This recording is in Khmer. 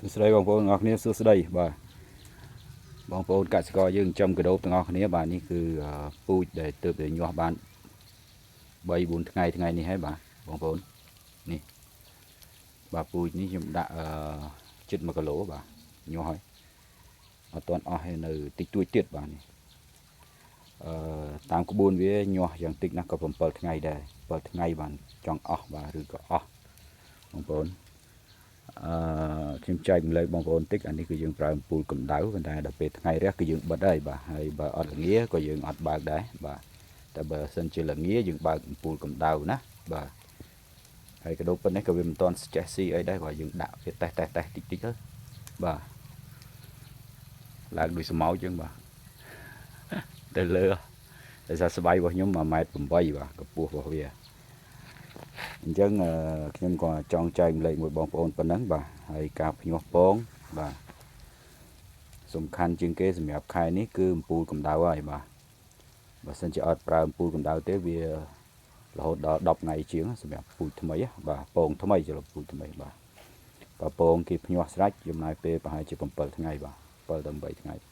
សួស្តីបងប្អូនទាំងអស់គ្នាសួស្តីបាទបងប្អូនកសិករយើងចិញ្ចឹមកដូបទាំងអស់គ្នាបាទនេះគឺពូជដែលទើបតែញាស់បាន3 4ថ្ងៃថ្ងៃនេះហើយបាទបងប្អូននេះបាទពូជនេះខ្ញុំដាក់អឺជិត1គីឡូបាទញាស់ហើយអត់ទាន់អស់ទេនៅតិចតួចទៀតបាទនេះអឺតាមក្បួនវាញាស់យ៉ាងតិចណាស់ក៏7ថ្ងៃដែរ7ថ្ងៃបានចង់អស់បាទឬក៏អស់បងប្អូន អឺខ្ញុំចែករំលែកបងប្អូនតិចអានេះគឺយើងប្រើអំពូលកម្ដៅប៉ុន្តែដល់ពេលថ្ងៃរះគឺយើងបិទហើយបាទហើយបើអត់ល្ងាក៏យើងអត់បើកដែរបាទតែបើសិនជាល្ងាយើងបើកអំពូលកម្ដៅណាបាទហើយកដូបប៉ុណ្ណេះក៏វាមិនទាន់ចេះស៊ីអីដែរគាត់យើងដាក់វាតេសតេសតេសតិចតិចទៅបាទឡើងដូចស្មោចចឹងបាទទៅលើដោយសារស្បៃរបស់ខ្ញុំ1ម៉ែត្រ8បាទកម្ពស់របស់វាអញ្ចឹងខ្ញុំក៏ចង់ចែករំលែកមួយបងប្អូនប៉ុណ្ណឹងបាទហើយការភ្ញាស់ពងបាទសំខាន់ជាងគេសម្រាប់ខែនេះគឺអំពូលកម្ដៅហើយបាទបើសិនជាអត់ប្រើអំពូលកម្ដៅទេវារហូតដល់10ថ្ងៃជាងសម្រាប់ពូជថ្មីបាទពងថ្មីច្រឡំពូជថ្មីបាទបើពងគេភ្ញាស់ស្រេចចំណាយពេលប្រហែលជា7ថ្ងៃបាទ7ដល់8ថ្ងៃ